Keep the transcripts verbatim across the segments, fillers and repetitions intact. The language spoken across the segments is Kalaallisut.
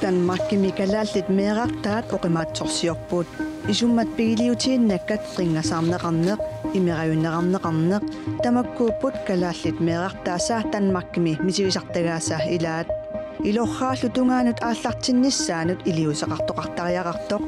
Danmarkimi kalaallit meerartaat oqimaatsorsiorput. Isummat pigiliutiinnakkat qinngasaarneqarneq, imerajunneqarneqarneq, tamakkuupput kalaallit meerartaasa Danmarkimi misigisartagaasa ilaat. Ilorraallu tungaanut aallartinnissaanut iliuuseqartoqartariaqartoq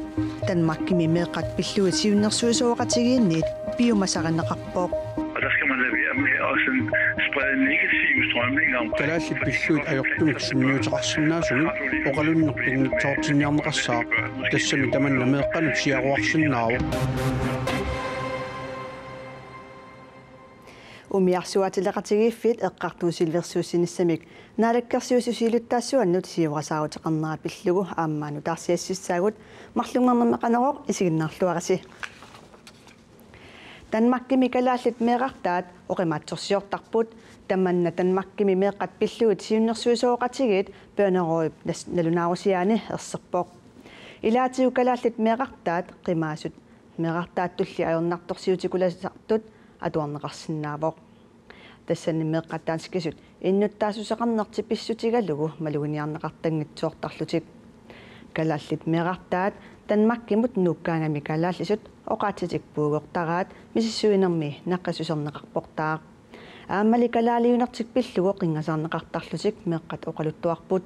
Danmarkimi meeqqat pillugit siunnersuisoqatigiinniit piumasarineqarpoq. Og der skal man lade være med at sådan sprede negative strømninger omkring. Kalaallit pillugit ajortumik sunniuteqarsinnaasumik oqalunneq pinngitsoortinniarneqassaaq. Tassami tamanna meeqqanut siaruarsinnaavoq. Umiarsuaatileqatigiiffiit eqqartuussilersuussinissamik Naalakkersuisut siulittaasuannut siuarisaaruteqarnera pillugu aamma nutaarsiassissaagut, marlunngornermi Qanorooq, isiginnaarluarisi. Danmarkimi kalaallit meerartaat oqimaatsorsiortarput. Tamanna Danmarkimi meeqqat pillugit siunnersuisoqatigiit Børnerådip nas-, nalunaarusiaani erserpoq. Ilaatigut kalaallit meerartaat qimaasut meerartaattulli ajornartorsiutikulassartut atuarneqarsinnaavoq. Tassani meeqqat danskisut innuttaassuseqarnertik pissutigalugu maluginiarneqartanngitsoortarlutik. Kalaallit meerartaat Danmarkimut nuukkaangami kalaallisut oqaatsitik puigortaraat misissuinermi naqqissuserneqarportaaq. Aammali kalaaliunertik pillugu qinngasaarneqartarlutik meeqqat oqaluttuarput.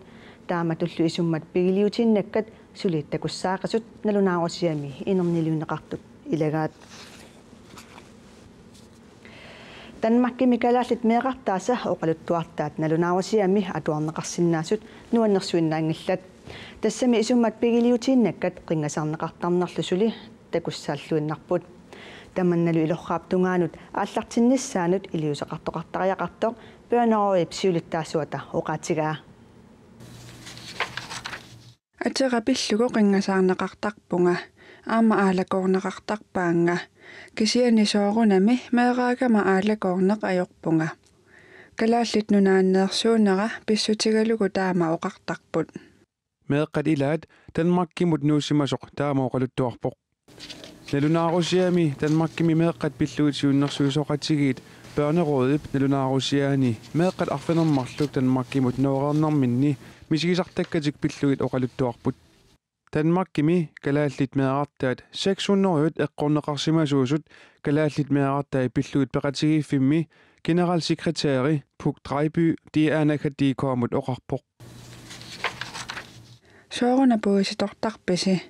Taamatullu isummat pigiliutiinnakkat suli takussaaqisut nalunaarusiami inerniliuneqartut ilagaat. Danmarkimi kalaallit meerartaasa oqaluttuartaat nalunaarusiami atuarneqarsinnaasut nuannersuinnaanngillat. Tassami isummat pigiliutiinnakkat qinngasaarneqartarnerlu suli takussaalluinnarput. Tamannalu ilorraap tungaanut aallartinnissaanut iliuuseqartoqartariaqartoq Børnerådip siulittaasuata oqaatigaa. Atera pillugu qinngasaarneqartarpunga, aamma aalakoorneqartarpaannga. Kisianni soorunami meeraagama aalakoorneq ajorpunga. Kalaallit Nunaanneersuunera pissutigalugu taama oqartarput. Meeqqat ilaat Danmarkimut nuussimasoq taama oqaluttuarpoq. Nalunaarusiami Danmarkimi meeqqat pillugit siunnersuisoqatigiit Børnerådip nalunaarusiaani meeqqat arfineq-marluk Danmarkimut nooreernerminni misigisartakkatik pillugit oqaluttuarput. Danmarkimi kalaallit meerartaat seks hundrede eqqorneqarsimasuusut Kalaallit Meerartaat Pillugit Peqatigiiffimmi generalsekretæri Puk Drejby D R Nyheter punktum D K-mut oqarpoq. Sooruna puisitortarpisi?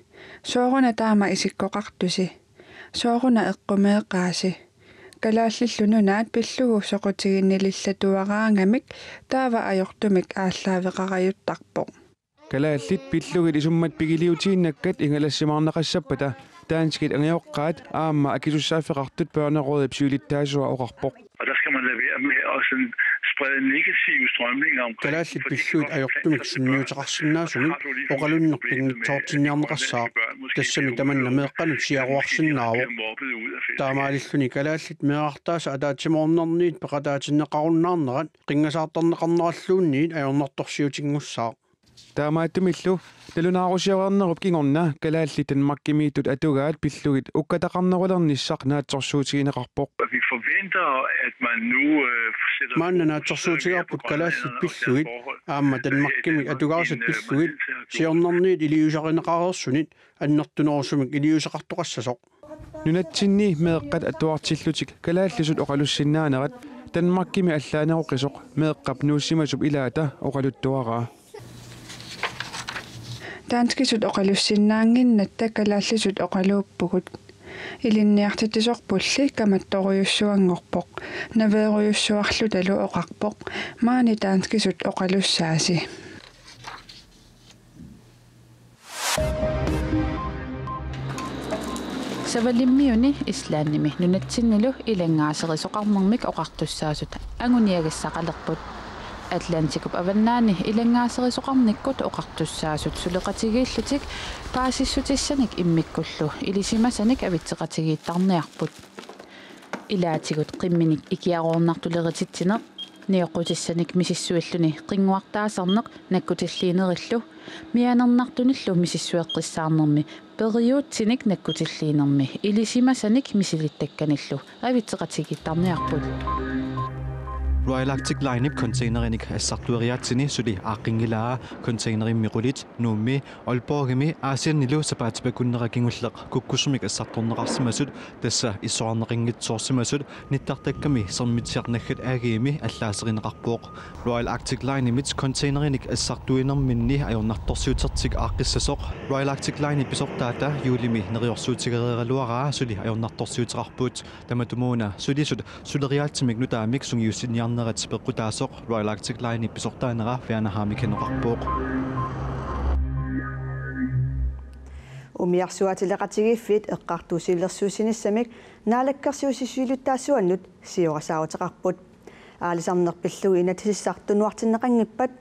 Sooruna taama isikkoqartusi? Sooruna eqqumeeqaasi? Kalaallillu Nunaat pillugu soqutiginnilillatuaraangamik taava ajortumik aallaaveqarajuttarpoq. Kalaallit pillugit isummat pigiliutiinnakkat ingalassimaarneqassappata danskit angajoqqaat aamma akisussaaffeqartut Børnerådip siulittaasua oqarpoq. Og der skal man lade være med at sådan sprede negative strømninger omkring. Kalaallit pillugit ajortumik sunniuteqarsinnaasumik oqalunneq pinngitsoortinniarneqassaaq. Tassami tamanna meeqqanut siaruarsinnaavoq. Taamaalilluni kalaallit meerartaasa ataatsimoornerniit peqataatinneqarunnaarnerat qinngasaartarneqarneralluunniit ajornartorsiutinngussaaq. Taamaattumillu nalunaarusiornerup kingorna kalaallit Danmarkimiittut atugaat pillugit ukkataqarnerulernissaq naatsorsuutigineqarpoq. Vi forventer, at man nu, øh, sætter. Maanna naatsorsuutigaarput kalaallit pillugit aamma Danmarkimit atugarisat pillugit siornarniit iliuuserineqareersunit annertunerusumik iliuuseqartoqassasoq. Nunatsinni meeqqat atuartillutik kalaallisut oqalussinnaanerat Danmarkimi allaaneroqisoq meeqqap nuussimasup ilaata oqaluttuaraa. Danskisut oqalussinnaannginnatta kalaallisut oqaluuppugut. Ilinniartitsisorpulli kamattorujussuanngorpoq, naveerujussuarlutalu oqarpoq: Maani danskisut oqalussaasi. Savalimmiuni Islandimi nunatsinnilu ilanngaaserisoqarnermik oqartussaasut anguniagassaqalerput. Atlantikup avannaani ilanngaaserisoqarnikkut oqartussaasut suleqatigiillutik paasissutissanik immikkullu ilisimasanik avitseqatigiittarniarput. Ilaatigut qimminik ikiaroornartulerititsineq, nioqqutissanik misissuilluni qinnguartaasarneq nakkutilliinerillu, mianernartunillu misissueqqissaarnermi periutsinik nakkutilliinermi ilisimasanik misilittakkanillu avitseqatigiittarniarput. Royal Arctic Linep containerinik assartueriaatsini suli aaqqinngilaat. Containerimmi qulit Nuummi, Aalborgimi Aasiannilu sapaatip akunnera kingulleq kukkusumik assartorneqarsimasut, tassa issuarneqanngitsoorsimasut, nittartakkami Sermitsiaq Naggat A/S-imi allaaserineqarpoq. Royal Arctic Linemit containerimik assartuinerminni ajornartorsiutertik aaqqissasoq Royal Arctic Linep pisortaata juulimi neriorsuutigereeraluaraa suli ajornartorsiuteqarput. Tamatumuuna sulisut suleriaatsimik nutaamik sungiussiniarnerat peqqutaasoq Royal Arctic Linep pisortaanera Fiana Hamik qanoq oqarpoq. Umiarsuaatileqatigiiffiit eqqartuussivilersuussinissamik Naalakkersuisut siulittaasuannut siorasaaruteqarput. Aalisarneq pillugu inatsisissaq tunuartinneqanngippat,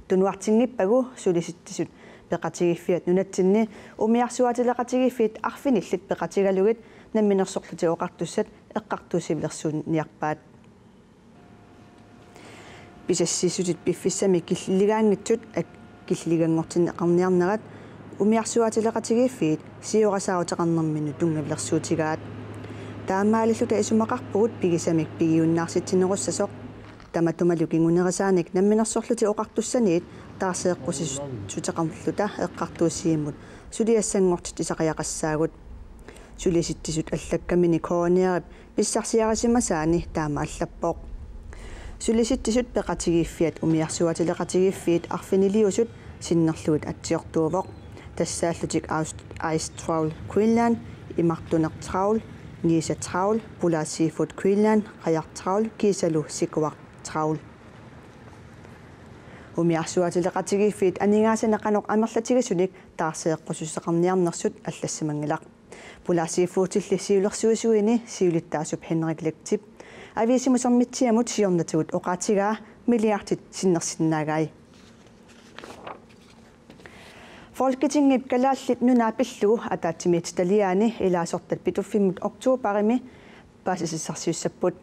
tunuartinngippagu Sulisitsisut Peqatigiiffiat nunatsinni umiarsuaatileqatigiiffiit arfinillit peqatigalugit Namminersorlutik Oqartussat eqqartuussivilersuiniarpaat. Pisassiissutit piffissami killiligaanngitsut ak-, killiliganngortinneqarniarnerat umiarsuaatileqatigiiffiit siorasaaruteqarnerminnut tunngavilersuutigaat. Taamaalilluta isumaqarpugut pigisamik pigiunnaarsitsinerussasoq. Tamatumalu kingunerisaanik Namminersorlutik Oqartussaniit taarseeqqusisussuteqarluta eqqartuussivimmut suliassanngortitsisariaqassaagut. Sulisitsisut allakkamini K N R-ip pissarsiarisimasaani taama allappoq. Sulisitsisut Peqatigiiffiat umiarsuaatileqatigiiffiit arfiniliusut sinnerlugit atsiortuuvoq. Tassaallutik Aust-, Ice Trawl Greenland, Imartuneq Trawl, Nisa Trawl, Polar Seafood Greenland, Qajaq Trawl kiisalu Sikuaq Trawl. Umiarsuaatileqatigiiffiit aningaasanik qanoq amerlatigisunik taarseeqqusussaqarniarnersut allassimanngilaq. Polar Seafoodilli siulersuisuini siulittaasup Henrik Lektip aviisimut Sermitsiamut siornatigut oqaatigaa milliardit sinnersinnaagai. Folketingip Kalaallit Nunaat pillugu ataatsimiititaliaani ilaasortat Pituffimmut oktobarimi paasisassarsiussapput.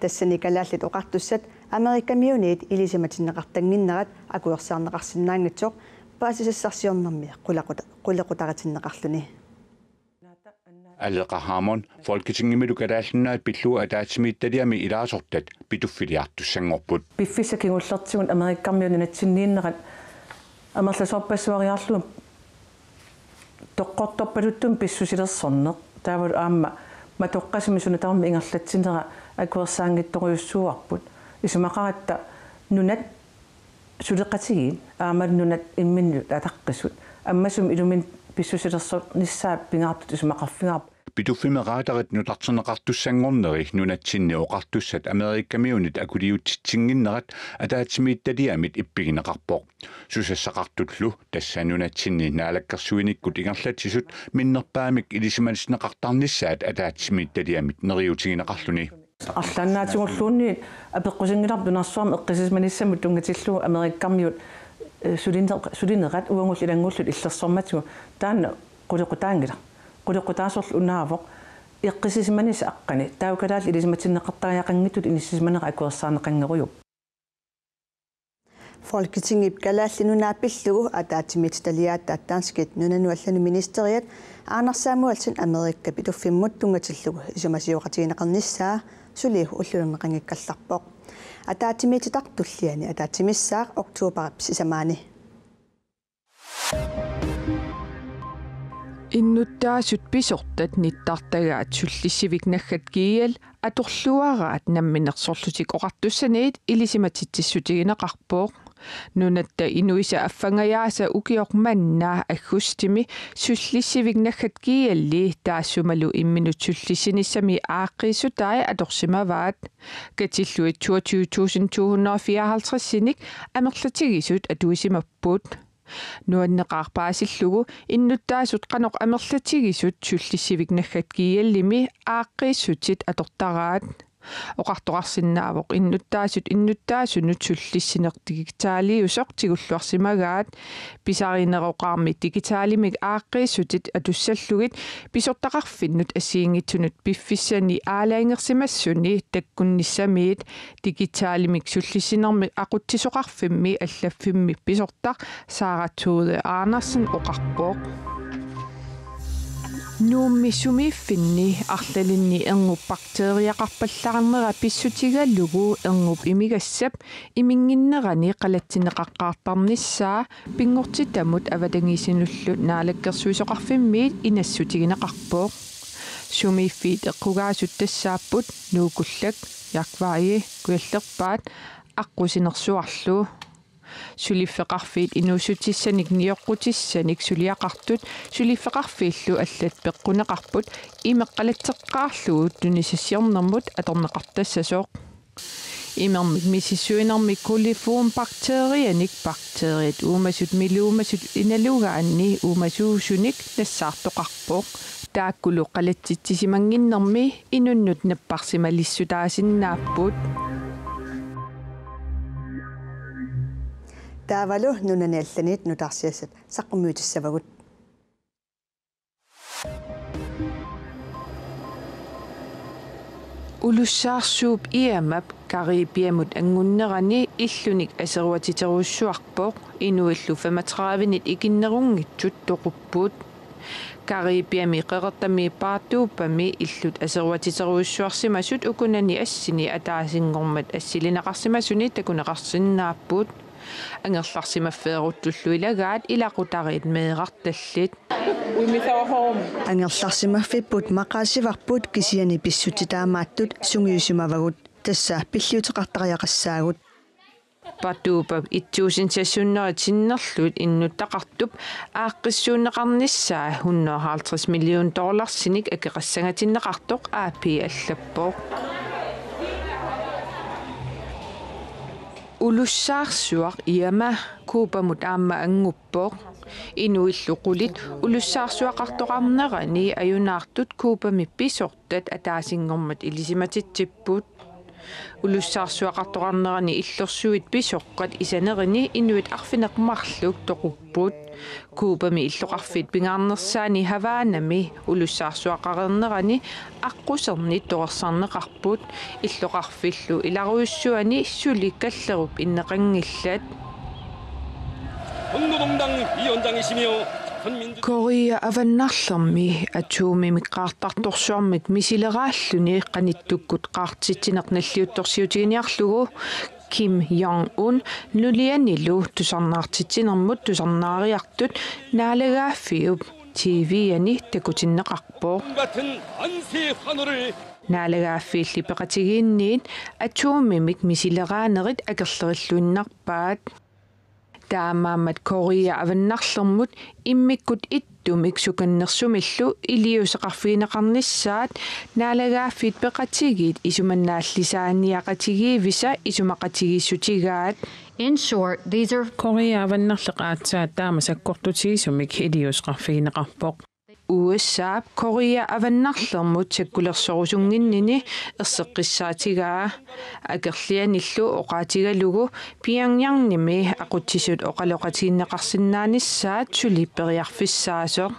Tassani Kalaallit Oqartussat Amerikamiunit ilisimatinneqartannginnerat akuersaarneqarsinnaanngitsoq paasisassarsiornermi qulequta-, qulequtaritinneqarluni. Aleqa Hammond Folketingimilu Kalaallit Nunaat pillugu ataatsimiititaliami ilaasortat Pituffiliartussanngorput. Piffissap kingullertigut Amerikamiut nunatsinniinnerat amerlasoorpassuariarlugu toqqortorpaluttumik pissusilersorneq. Taavalu aamma matoqqasumi suna tamarmi ingerlatsinera akuersaanngitsorujussuuarput. Isumaqaratta nunat suleqatigiit aamma nunat imminnut ataqqisut ammasumik iluminni pissusilersornissaat pingaartutut isumaqarfigaarput. Pituffimmi raadarit nutarterneqartussanngorneri nunatsinni oqartussat Amerikamiunit akuliutitsinnginnerat ataatsimiititaliamit ippigineqarpoq. Susassaqartullu tassa nunatsinni naalakkersuinikkut ingerlatsisut minnerpaamik ilisimatinneqartarnissaat ataatsimiititaliamit neriuutigineqarluni. Arlaannaatigulluunniit apeqqusinngilarput nunarsuarmi eqqissisimanissamut tunngatillugu Amerikamiut, eh, sulineq-, sulinerat uagullu ilanngullugu illersormatigut taanna qulequtaanngilaq. Qulequtaasorlu unaavoq eqqissisimanissaq aqqani. Taava kalaallit ilisimatinneqartariaqanngitsutut inissisimanera akuersaarneqanngerujuk. Folketingip Kalaallit Nunaat pillugu ataatsimiititaliaat danskit nunanut allanut ministeriat Anders Samuelsen Amerika Pituffimmut tunngatillugu isumasioqatigineqarnissaa suli ullulerneqanngikkallarpoq. Ataatsimiititaq tulliani ataatsimissaaq oktobarip sisamaani. Innuttaasut pisortat nittartagaat Sullissivik Naggat G L atorluaraat Namminersorlutik Oqartussaniit ilisimatitsissutigineqarpoq. Nunatta inuisa affangajaasa ukioq manna aggustimi Sullissivik Naggat G L-i taassumalu imminut sullissinissami aaqqiissutai atorsimavaat. Katillugit toogtyve tusind to hundrede og fireoghalvtreds-inik amerlatigisut atuisimapput. Nuanneqaaq paasillugu innuttaasut qanoq amerlatigisut Sullissivik Naggat G L-imi aaqqiissutit atortaraat. Oqartoqarsinnaavoq innuttaasut innuttaasunut sullissineq digitaliusoq tigulluarsimagaat. Pisarineroqarmi digitalimik aaqqiissutit atussallugit pisortaqarfinnut assigiinngitsunut piffissani aalajangersimassuni takkunnissamiit digitalimik sullissinermik aqutsisoqarfimmi allaffimmi pisortaq Sara Thude Andersen oqarpoq. Nuummi sumiiffinni arlalinni erngup bakteeriaqarpallaarnera pissutigalugu erngup imigassap iminnginnerani qalatsinneqaqqaartarnissaa pinngortitamut avatangiisinullu Naalakkersuisoqarfimmiit inassutigineqarpoq. Sumiiffiit eqqugaasut tassaapput nuukullak, jagtveje, kujallerpaat, aqqusinersuarlu. Suliffeqarfiit inuussutissanik nioqqutissanik suliaqartut suliffeqarfiillu allat peqquneqarput imeq qalatseqqaarlugu tunisassiornermut atorneqartassasoq. Imermik misissuinermik koliform bakteerianik bakteeriat uumasut miluumasut inalugaanni uumasuusunik nassaartoqarpoq. Taakkulu qalatsitsisimannginnermi inunnut napparsimalissuutaasinnaapput. Taavalu nunani allaniit nutaarsiassat saqqummiutissavagut. Ulussaarsuup Irmap Caribiamut anngunnerani illunik aseruatiterujussuarpoq, inuillu femogtredivenit ikinnerunngitsut toqupput. Caribiami qeqertami Patuupami illut aseruatiterujussuarsimasut ukunani assini ataasinngormat assilineqarsimasuni takuneqarsinnaapput. Angerlarsimaffeeruttullu ilagaat ilaqutariit meerartallit. We miss our home. Angerlarsimaffipput maqaasivarput kisianni pissutsit taamaattut sungiusimavagut, tassa pilliuteqartariaqassaagut. Patuupa et tusind seks hundrede sinnerlugit innuttaqartup aaqqissuunneqarnissaa hundrede og halvtreds million dollarsinik akeqassangatinneqartoq A P allappoq. Ulussaarsuaq Irma Cubamut aamma annguppoq. Inuillu qulit ulussaarsuaqartoqarnerani ajunaartut Cubami pisortat ataasinngormat ilisimatitsipput. Ulussaarsuaqartoqarnerani illorsuit pisoqqat isanerini inuit arfineq-marluk toqupput. Cubami illoqarfiit pingaarnersaani Havanami ulussaarsuaqareernerani aqqusernit torersarneqarput. Illoqarfillu ilarujussuani suli kallerup inneqanngillat. 분노동당 위원장이시며 선민주 Korea Avannarlermi atomimik qaartartorsuarmik misileraalluni qanittukkut qaartitsineq nalliuttorsiutiginiarlugu Kim Jong-un nulianilu tusarnaartitsinermut tusarnaariartut naalagaaffiup T V-ani takutinneqarpoq. 같은 안새 환호를 Naalagaaffiilli peqatigiinniit atomimik misileraanerit akerlerilluinnarpaat. Taamaammat Korea Avannarlermut immikkut ittumik sukannersumillu iliuuseqarfigineqarnissaat naalagaaffiit peqatigiit isumannaallisaaniaqatigiivisa isumaqatigiissutigaat. In short, these are Korea Avannarleq aatsaat taama sakkortutigisumik iliuuseqarfigineqarpoq. U S A-p Korea Avannarlermut sakkulersorusunnginnini erseqqissaatigaa. Akerlianillu oqaatigalugu Pyongyangimi aqutsisut oqaloqatigineqarsinnaanissaat suli periarfissaasoq.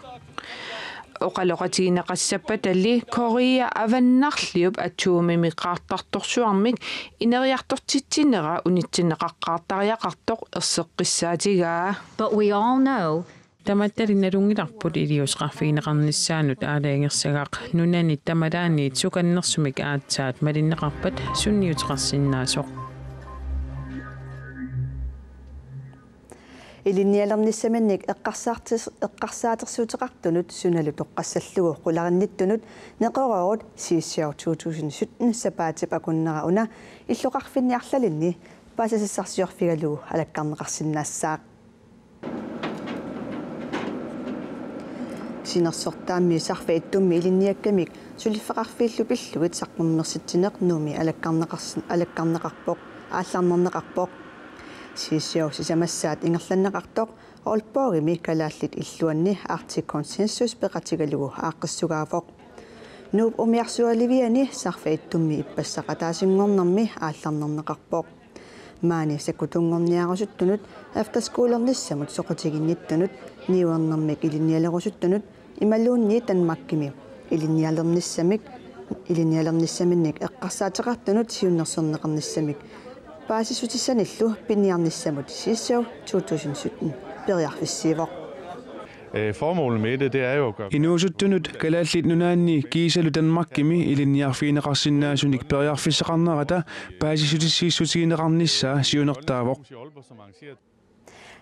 Oqaloqatigineqassappatali Korea Avannarliup atomimik qaartartorsuarmik ineriartortitsinera unitsinneqaqqaartariaqartoq erseqqissaatigaa. But we all know Tamattali nalunngilarput iliuuseqarfigineqarnissaanut aalajangersagaq nunanit tamalaanniit sukannersumik aatsaat malinneqarpat sunniuteqarsinnaasoq. Ilinnialernissaminnik eqqarsaartis-, eqqarsaatersuuteqartunut sunalu toqqassallugu qularinnittunut neqeroorut Siissiaq to tusind sytten sapaatip akunnera una illoqarfinni arlalinni paasisassarsiorfigalugu alakkarneqarsinnaassaaq. Sinersortaammi Sarfaq Ittummi ilinniakkamik suliffeqarfiillu pillugit saqqummersitsineq Nuummi alakkarneqars-, alakkarneqarpoq, aallarnerneqarpoq. Siissiaq sisamassaat ingerlanneqartoq Aalborgimi kalaallit illuanni Arctic Consensus peqatigalugu aaqqissugaavoq. Nuup umiarsualiviani Sarfaq Ittummi ippassaq ataasinngornermi aallarnerneqarpoq. Maani sakkutunngorniarusuttunut, efterskolernissamut soqutiginnittunut, niuernermik ilinnialerusuttunut imaluunniit Danmarkimi ilinnialernissamik, ilinnialernissaminnik eqqarsaateqartunut siunnersorneqarnissamik paasissutissanillu piniarnissamut Siissiaq to tusind sytten periarfissiivoq. Øh, formålet med det, det er jo at gøre Inuusuttunut Kalaallit Nunaanni kiisalu Danmarkimi ilinniarfigineqarsinnaasunik periarfissaqarnerata paasissutissiissutigineqarnissaa siunertaavoq.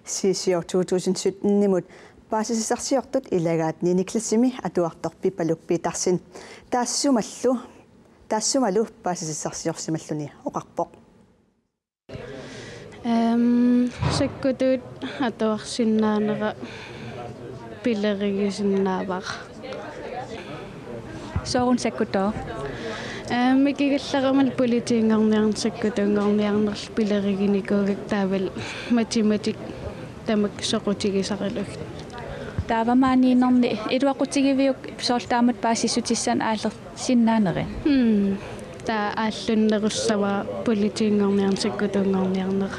Siisior to tusind sytten-imut paasisassarsiortut ilagaat niende klassimi atuartoq Pipaluk Petersen. Taassumalu, taassumalu paasisassarsiorsimalluni oqarpoq. Øhm, sakkutuut atuarsinnaanera pilerigisinnaavara. Sooruna sakkutooq? Øhm, mikigallaramal politiinngorniarneq sakkutuunngorniarnerlu pileriginikuugakku taavalu matematik tamakku soqutigisaralugit. Taava maaniinnerni iluaqutigiviuk soorlu taamatut paasissutissanik aallersinnaanerit? Hmm. Taava aallunnerussavara politiinngorniarneq sakkutuunngorniarnera.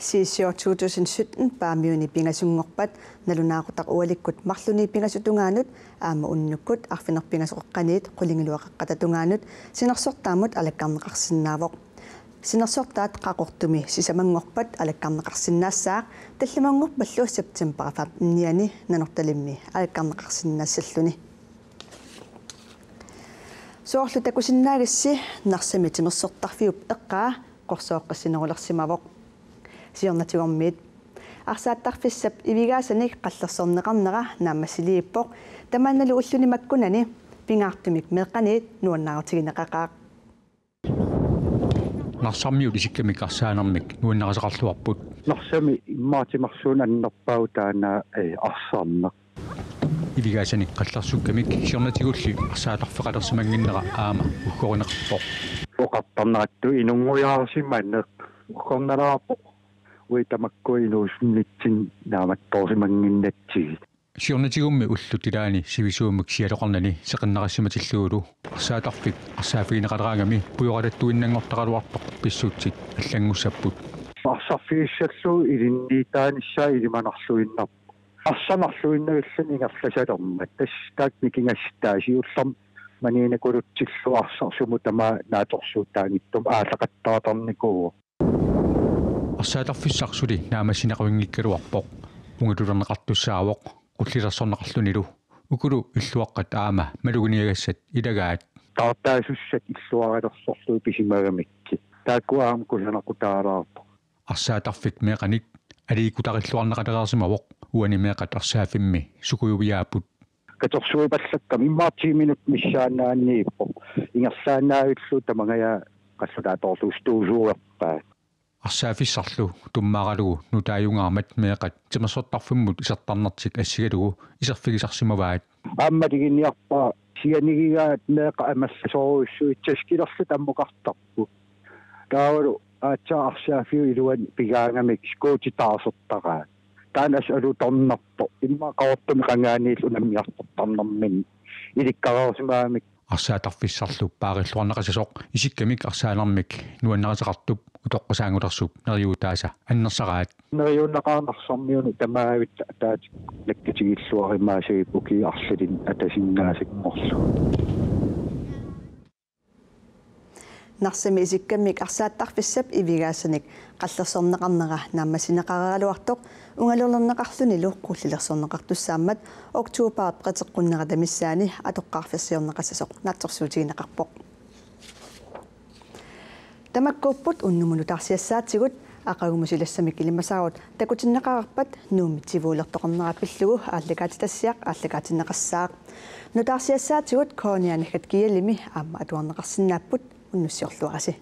Siisior to tusind sytten Paamiuni pingasunngorpat nalunaaqutaq ualikkut marlunnik pingasut tungaanut aamma unnukkut arfineq-pingasoqeqqaniit qulingiluaqeqqata tungaanut sinersortaammut alakkarneqarsinnaavoq. Sinersortaat Qaqortumi sisamanngorpat alakkarneqarsinnaassaaq, tallimanngorpallu september femten-iani Nanortalimmi alakkarneqarsinnaassalluni. Soorlu takusinnaagissi Narsami timersortarfiup eqqaa qorsooqqissinerulersimavoq. Siornatigummiit arsaattarfissap Ivigaasanik qallersorneqarnera naammassiliippoq, tamannalu ulluni makkunani pingaartumik meeqqaniit nuannaarutigineqaqaaq. Narsarmiut isikkamik arsaanermik nuannarisaqarluarput. Narsami immaqa timersuuneq annerpaavoq taanna, eh, arsaarneq. Ivigaasanik qallersukkamik siornatigulli arsaattarfeqalersimannginnera aamma uggorineqarpoq. Oqartarneratut inunngujaarsimaneq uggornalaarpoq. Uagut tamakku inuusunnitsinni naammattoorsimannginnatsigit. Siornatigummi ullut ilaanni sivisuumik sialoqarnani seqinnarissimavillugulu arsaattarfik arsaaffigineqaleraangami pujoqalattuinnanngortaraluartoq pissutsit allanngussapput. Arsarfigissallugu ilinniitaanissaa ilimanarluinnarpoq. Arsanarluinnagilluni ingerlasalermat. Tassa taakku nikingassutaat siullermik maniinakulutillugu arsaq sumut tamaat naatsorsuutaanngitsumik aallaqattaartarnikuuvoq. Arsaattarfissaq suli naammassineqanngikkaluarpoq. Ungalulerneqartussaavoq qullilersorneqarlunilu. Ukulu illuaqqat aamma maluginiagassat ilagaat. Taartaasussat illuaralersorlugit pisimagamikkit. Taakku aamma kusanaqutaalaarpoq. Arsaattarfik meeqqanik aliikkutarilluarneqalereersimavoq, uani meeqqat arsaaffimmi sukujuviaapput. Katersuipallakkami immaqa ti minutsit missaannaanniippoq. Ingerlaannaavillugu tamangajaat qallutaatoorlugu stuusuuerpaat. Arsaaffissarlu tummaaralugu nutaajungaarmat meeqqat timersortarfimmut isertarnertik assigalugu iserfigisarsimavaat. Aamma tiginiarpara sianigigaat meeqqat amerlasoorujussuit taskilerlu tammukartarput. Taavalu aatsaat arsaaffiup iluani pigaangamik skuutit taarsertaraat. Taanna assut alutornarpoq. Immaqa Qaqortumi qangaaniillu unammiartortarnerminni ilikkareersimagamikkit. Arsaattarfissarlu paarilluarneqassasoq isikkamik arsaanermik nuannarisaqartup utoqqasaanngulersup neriuutaasa annersaraat. Neriunaqaaq Narsarmiunut tamavitta ataatsikkut nakkatigilluarumaassagipput ukiut arlalinni atasinnaasanngorlugit. Narsami isikkamik arsaattarfissap Ivigaasanik qallersorneqarnera naammassineqareeraluartoq ungalulerneqarlunilu qullilersorneqartussaammat oktobarip qiteqqunnerata missaani atoqqaarfissiorneqassasoq naatsorsuutigineqarpoq. Tamakkuupput unnumut nutaarsiassaatigut. Aqagumut silassamik ilimasaarut takutinneqarpat Nuummi Tivuulertoqarnera pillugu aallakaatitassiaq aallakaatinneqassaaq. Nutaarsiassaatigut K N R naggat G L-imi aamma atuarneqarsinnaapput, unnussiorluarisi.